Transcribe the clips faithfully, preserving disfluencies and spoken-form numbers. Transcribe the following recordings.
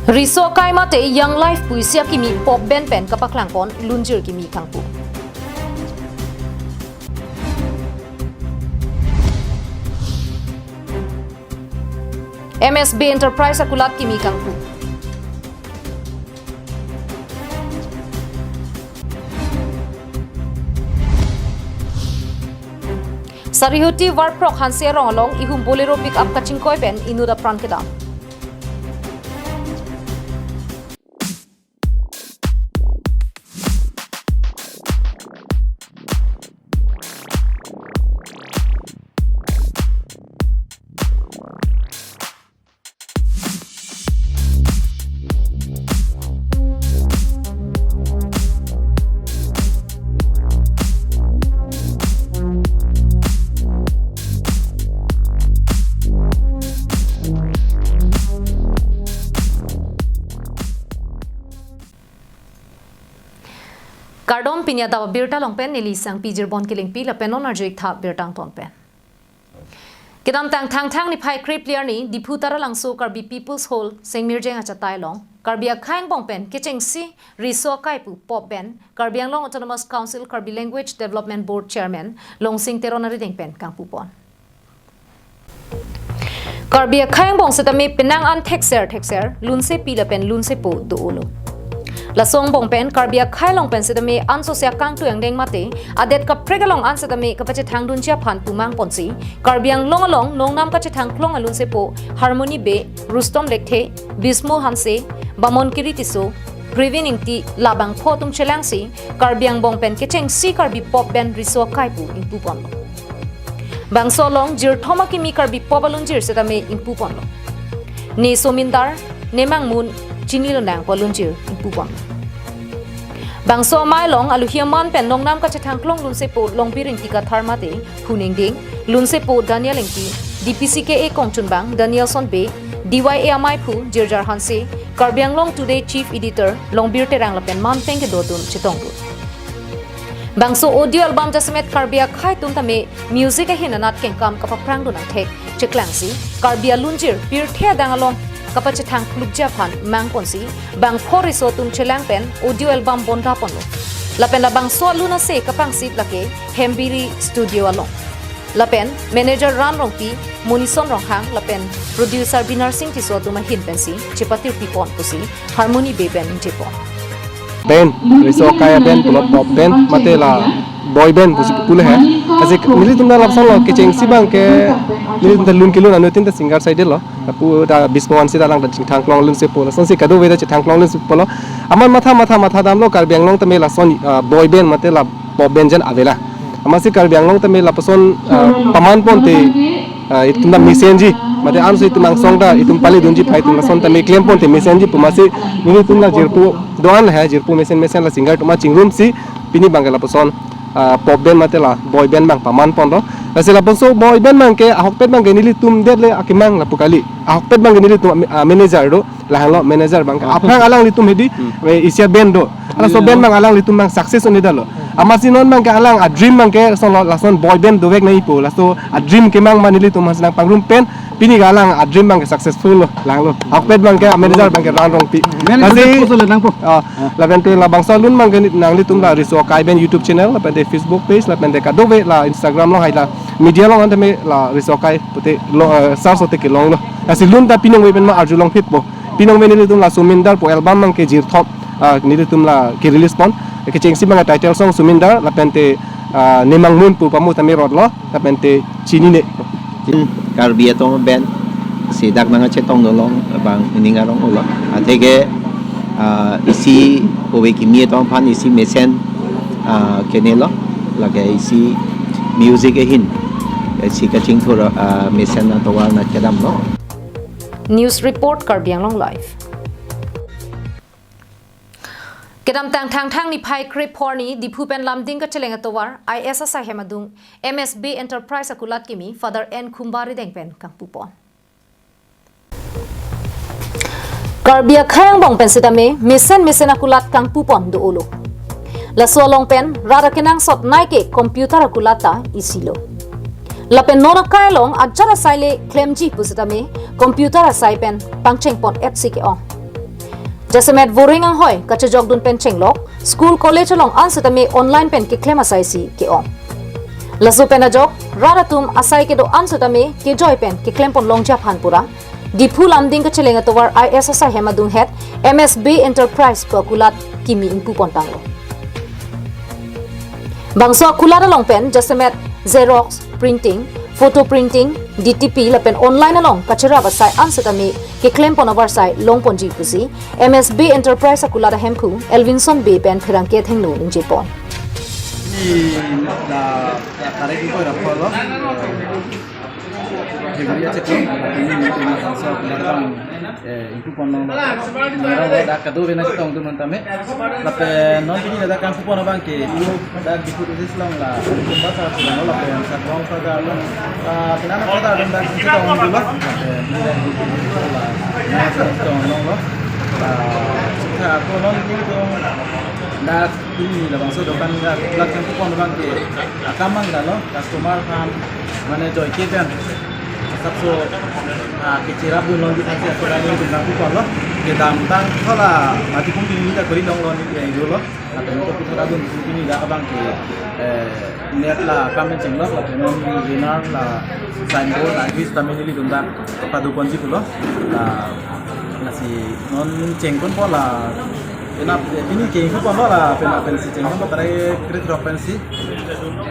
Riso akai mate Young Life pu isi akimi pop band pen kapaklangpon lunjir kimi kangpu. M S B Enterprise akulat kimi kangpu. Sarihuti Varprok Hanse arong along ihum Bolero pickup kachingkoi pen inut apran kedam. Kardom, pini adap abirta along pen neli Sangpi Jirbon Kilingpi lapen non arju-ik tha birta angton pen. Kedamtang Thangthang niphai krepli arni Diphu Taralangso Karbi People's Hall Sengmirjeng achatai along Karbi akhai angbong pen kechengsi Riso Akai pu pop band Karbi Anglong Autonomous Council Karbi Language Development Board Chairman Longsing Teron arideng pen kangpupon. Karbi akhai angbong setame penang an thekser thekser lunsepi lapen lunsepo do-olo. Laso angbong pen Karbi akhai along pen setame ansose akangtui angdeng mate adet kaprek along an setame kapachethangdunji aphan pumang ponsi Karbi Anglong along nongnam kachethangklong alunsepo Harmony Bey, Rustom Lekthe, Bismo Hanse, Bamon Kiri Tisso, Previn Ingti labangpho atum chelangsi Karbi angbong pen kechengsi Karbi pop band Riso Akai pu ingpuponlo. Bangso along jirthom akimi Karbi pop alunjir setame ingpuponlo. Ne Somindar, ne Mangmun, Chinilonang pu alunjir ingpuponlo. Bangso amei along aluhi aman pen nongnam kachethangklong lunsepo Longbir Ingti Kathar mate Phu Ningding, lunsepo Daniel Ingti, D P C K A kongchunbang Danielson Bey, D Y A ameiphu Jirjar Hanse, Karbi Anglong Today Chief Editor Longbir Terang lapen manpeng kedo atum chetongdun. Bangso audio album jasemet Karbi akhai atum tame music ahin anat kengkam kapaphrangdun angthek cheklangsi Karbi alunjir pirthe adang along kapachethangklukji aphan mang ponsi bangpho riso atum chelang pen audio album bondaponlo. Lapen labangso alun ase kapangsit lake Hembiri Studio along. Lapen manager Ran Rongpi, Monison Ronghang lapen producer Binarsing Tisso atum ahin pensi chepatirpipon pusi Harmony Bey pen ingjepon. Band, Riso Akai band, pulo pop band, mate la boy band pusi pule he. Lasi nelitum ta lapuson lo, kechengsi abang ke nelitum ta lun kelun anuttin ta singer side lo. Lapu ta Bismo Hanse ta alang ta chingthangklong lunsepo, lasonsi kadokave ta chingthangklong lunsepo lo. Amat matha matha matha damlo Karbi Anglong tame lason, ah, boy band mate la pop band jen avela. Amatsi Karbi Anglong tame lapuson, ah, paman ponte, ah, itum ta mesenji, mate anso itum angsong ta itum palidunji phai atum lason tame klem ponte mesenji pu amatsi nelitum la jirpo do-an he, jirpo mesen mesen la singer atum chingrumsi pini abang ke lapuson, ah, pop band mate la boy band abang paman ponlo. Lasi lapuson boy band abang ke ahokpet abang ke nelitum det le akemang lapu kali. Ahokpet abang ke nelitum, ah, manager do, lahelo manager abang ke. Aphrang alanglitum hedi, eh, isi aband do. Laso band abang alanglitum abang success un-edetlo. Amatsi non abang ke alang a-dream abang ke lason lo, lason boy band dovek nangjipo. Laso a-dream kemang ma nelitum mas nangpangrum pen pini ke alang a-dream abang ke successful lo, lahelo. Ahokpet abang ke manager abang ke Ran Rongpi. Manager lasi, koso le nangpo? Ah, lapen te labangso alun abang ke nanglitum la Riso Akai band YouTube channel, lapen te Facebook page, lapen te kadokave la Instagram along hai la media along an tame la Riso Akai pute lo, eh, search lote kelonglo. Lasi lun ta pinongve pen ma arjulongphitpo. Pinongve nelitum la Somindar pu album abang ke jirthom, ah, nelitum la ke-release pon. Kechengsi abang title song Somindar, lapen te, ah, Ne Mangmun pu pamu tame rotlo, lapen te Chinine. Karbi atum band si dak nangkachetongdun long abang ining arong ulo. Atheke, ah, isi ove kimi atum aphan isi mesen, ah, kenelo, lake isi music ahin, isi kachingthur, ah, mesen atovar nat kedamlo. News report, Karbi Anglong Live. Kedamtang Thangthang niphai krepho arni Diphu pen Lumding kacheleng atovar I S asai hem adung M S B Enterprise akulat kimi Father N Khumba arideng pen kangpupon. Karbi akhai angbong pen setame mesen mesen akulat kangpupon do-olo. Laso along pen rat akenangsot nei ke computer akulat ta isilo. Lapen non akai along ajat asai le klemji pu setame computer asai pen pangchengpon-etsi ke-ong. Jasemet voring anghoi kachejokdun pen chenglok, school college along ansetame online pen keklem asai si ke-ong. Laso pen ajok, rat atum asai kedo ansetame kejoi pen keklem pon longji aphan pura Diphu Lumding kacheleng atovar I S S ahem adunghet M S B Enterprise pu akulat kimi ingpu pon tanglo. Bangso akulat along pen jasemet xerox, printing, photo printing, D T P lapen online along kacherap asai ansetame keklem pon avarsai long ponji pusi M S B Enterprise akulat ahemphu Elvinson Bey pen pherangke athengno ningje pon. Ini la la tarik ko ra polo. February achiklo, ini meeting na bangso akulat abang, eh, ingpu pon long. Nara dak kadokave nangchetongdun tame. Lapen non pini ladak kangpu pon abang ke, dak Diphu District along la, kumba sa along lapen sa along sa along. Ah, pinana pada along dak chetongdun lo. Lapen ini dak Diphu District along la, nangchetong longlo. Ah, sa ako non pini dak pini labangso dokan dak, dak kangpu pon abang ke, akam mang dalo, customer aphan mane joike pen asapso, ah, kecherapdun longji aphansi aso lain dun nangpu pon lo. Kedamtang thola mati pung pini ta kori longlo ni, eh, dolo. Atau nangpu thora dun pung pini dak abang ke, eh, net la akam pen chenglok, lapen non banner la signboard la gis tame nelitum dak padu ponji pulo. La lasi non cheng pon po la, ena pini cheng pon po la, pen, pensi cheng pon po tarik krethrok pensi.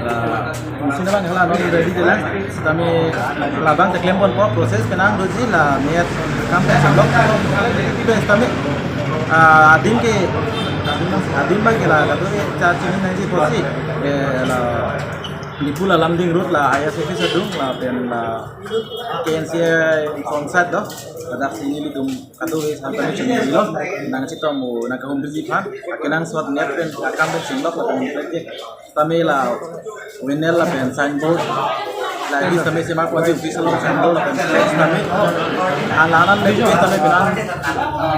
La, pensi na bang hala non ready de la. Sitame labang keklem pon po, process penang doji la net akam pen chenglok. Ibe sitame, ah, adim ke, adim bang ke la, kado ke charge ni nangji pusi. Eh, la, Diphu la Lumding Road la I S office adung lapen la K N C A konsat do. Ladak si nelitum kadokave sampai cheng lo. Nangchetong mo nangkahumriji aphan. Kenangsot net pen akam pen chenglok lapen pen ke. Tame la banner lapen signboard. La di tame sema kwanji office along signboard lapen flex tame. Alanan le office tame bilang,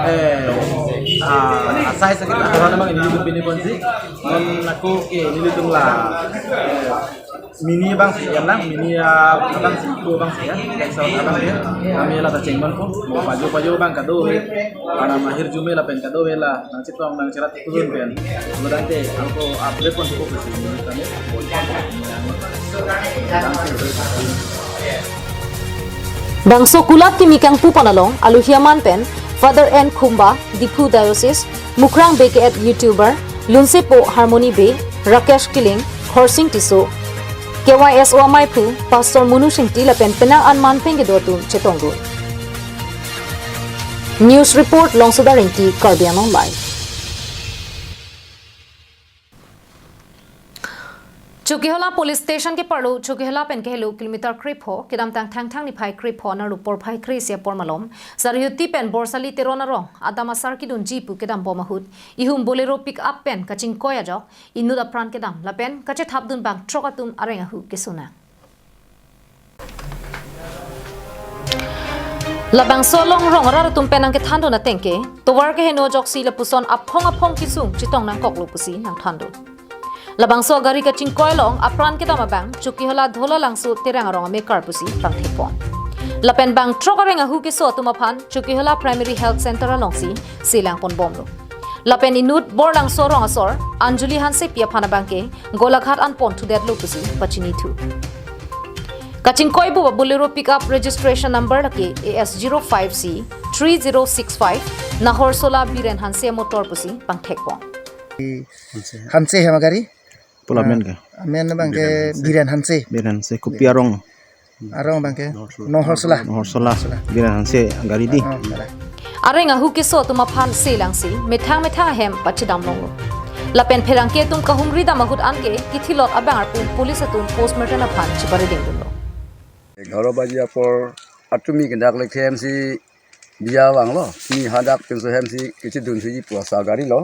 eh, ah, asai sakit aturan abang ini pini kwanji. Non ako ke nelitum la, eh, mini abang si ya lang, mini, ah, abang si, ko abang si ya, kaisa abang ya. Kami la ta cheng pon po, mo pajo pajo abang kado, eh, ana mahir jume lapen kado, eh, la nangchetong nangcherap turun pen. Modang te, ako update pon po ke si mini kami. Bangso akulat kimi kangpu pon along, aluhi aman pen, Father N Khumba, Diphu Diocese, Mukrang Bey ke-et YouTuber, Lunsepo Harmony Bey, Rakesh Killing, Khorsing Tisso, K Y S O amaiphu, Pastor Munu Singti lapen penang an man pen kedo atum chetongdun. News report Longsoda Rengti, Karbi Anglong Live. Chokihola Police Station ke-arlo Chokihola pen kehelo kilometer krepho, kedamtang Thangthang niphai krepho, arlo porphai kre-isi apor malom, Sarihuti pen Borsali Teron arong adam asar kedunji pu kedam bom ahut, ihum Bolero pick up pen kachingkoi ajok inut apran kedam lapen kachethapdun bangthrok atum areng ahu keso nang. Labangso along rong arat atum pen nangkethandun ateng ke, tovar keheno ajoksi lapuson aphong aphong kesung chetong nangkoklo pusi nangthandun. Labangso agari kachingkoi along apran kedam abang Chokihola Dhola Langso Terang arong amekar pusi pangthek pon. Lapen bangthrok areng ahu keso atum aphan Chokihola Primary Health Center alongsi selang pon bomlo. Lapen inut Borlangso rong asor Anjali Hansepi aphan abang ke Golaghat an pon thudetlo pusi pachinithu. Kachingkoi pu Bolero pickup registration number lake A S zero five C three zero six five, Nahorsola Biren Hanse motor pusi pangthek pon. Hanse hem agari? Pula amen ke? Amen abang ke Biren Hanse. Biren Hanse, kopi arong? Arong abang ke Nahorsola. Nahorsola. Biren Hanse gari di. Oh, salah. Areng ahu keso atum aphan selangsi methang methang ahem pachedam longlo. Lapen pherangke atum kahumri dam ahut anke kithilot abang arpu police atum postmortem aphan chipari dingdunlo. এঘাৰ বাজি apor atumi kendak le K M C biya vanglo. Ni hadak pinso hem si kachedunsi puasa gari lo.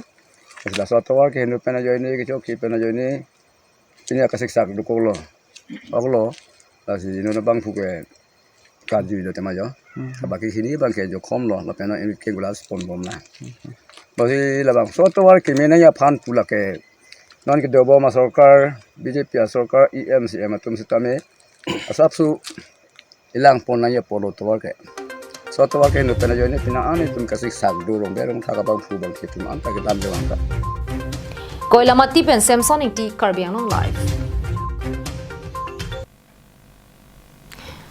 Laso tovar keheno pen ajoine, kechoki pen ajoine. Ini akasik sak dukoklo. Oklo. Lasi ino na bang phuke kaju do tema jo. Baki sini bang ke jo khomlo. Lapen ini ke gulas pon bomlo. Lasi labangso tovar kemena aphan pu lake non ke dobom asorkar, B J P asorkar, E M, C M atum sitame asapso elang pon nangji apotlo tovar ke. Soto wa ke nutana joine pina ani tum kasik sak durong berong thaka bang phu bang kitum anta kedam jawang ta. Koilamati pen Samson Ingti, Karbi Anglong Live.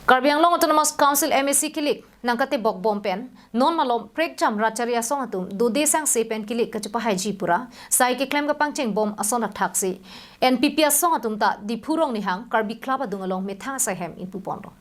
Karbi Anglong Autonomous Council M A C kilik nangkatebok bom pen non malom prekjam Ratchari asong atum dode sangse pen kilik kachepahaiji pura sai keklem kapangcheng bom ason athak si N P P asong atum ta Diphu Rongnihang Karbi Club adung along methang asai hem ingpu pon do.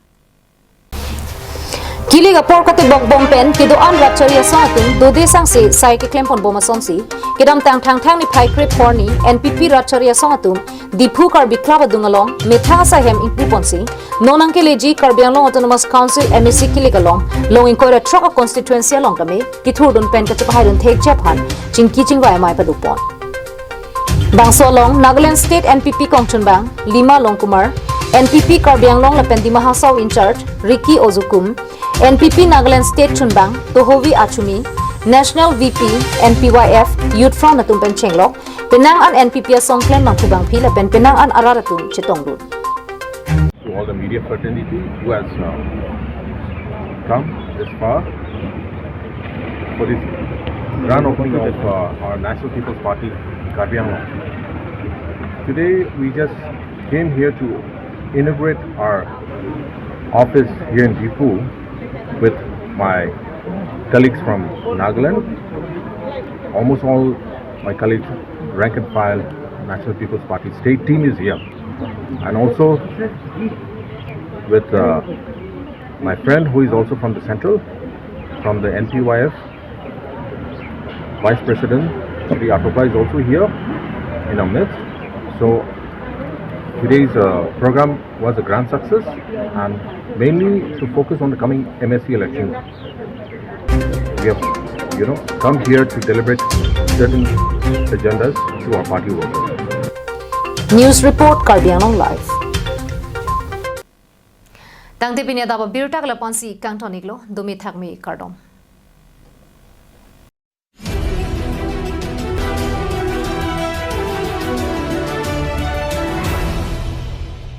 Kilik apor katebok bom pen kedo-an Ratchari asong atum dode sangse sai keklem pon bom asonsi kedamtang Thangthang niphai krep horni N P P Ratchari asong atum Diphu Karbi Club adung along methang asai hem ingpu ponsi non nangkeleji Karbi Anglong Autonomous Council M A C kilik along long ingkoi ra throk a constituency along tame kithurdun pen kachepahaidun thekji aphan chingki chingvai amei paduk pon. Bangso along Nagaland State N P P kongchunbang Lima Longkumar, N P P Karbi Anglong lapen Dima Hasao in-charge Ricky Ozukum, N P P Nagaland State chunbang Tohovi Achumi, National V P, N P Y F, Youth Front atum pen chenglok penang an N P P asong klembangphu bangphi lapen penang an arat atum chetongdun. To all the media fraternity who has uh, come this far for this grand opening of uh, our National People's Party, Karbi Anglong. Today we just came here to inaugurate our office here in Diphu with my colleagues from Nagaland. Almost all my colleagues, rank and file, National People's Party state team is here. And also with uh, my friend who is also from the central, from the N P Y F, Vice President Shri Atopla is also here in our midst. So today's uh, program was a grand success and mainly to focus on the coming M A C election. We have, you know, come here to deliberate certain agendas to our party workers. News Report, Karbi Anglong Live. Tangte pini adap abirta ke lapu-ansi kangton-iklo, dome thakme, kardom.